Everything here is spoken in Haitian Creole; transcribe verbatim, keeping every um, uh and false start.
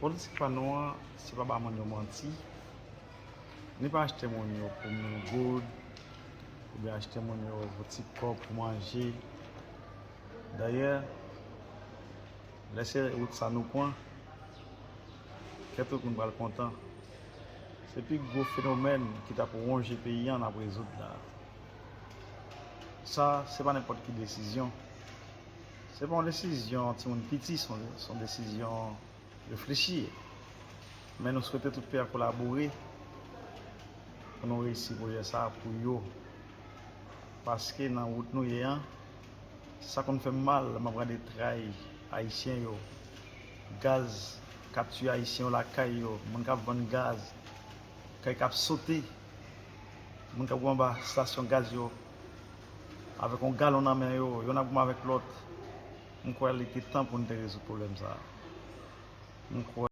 Politik pa nou an, se pa ba moun yo manti, ni pa achte moun yo pou moun goud, oubyen achte moun yo pou ti kòb pou manje. Dayè, lè se wout sa nou pran, kè tout moun pral kontan. Se pi gwo fenomèn ki t ap wonje peyi a n ap rezoud la. Sa, se pa nenpòt ki desizyon. Se pa yon desizyon timoun piti, se yon, se yon desizyon reflechi. Men nou swete tout pè a kolabore pou nou reyisi pwojè sa a pou yo. Paske nan wout nou ye an, sa konn fè m mal lè m ap gade tray ayisyen yo, gaz k ap tiye ayisyen yo lakay yo, moun k ap vann gaz, kay k ap sote, moun k ap gwo anba estasyon gaz yo, avèk yon galon nan men yo, yonn ap gwo avèk lòt. M kwè li te tan pou n te rezoud pwoblèm sa a. M kwè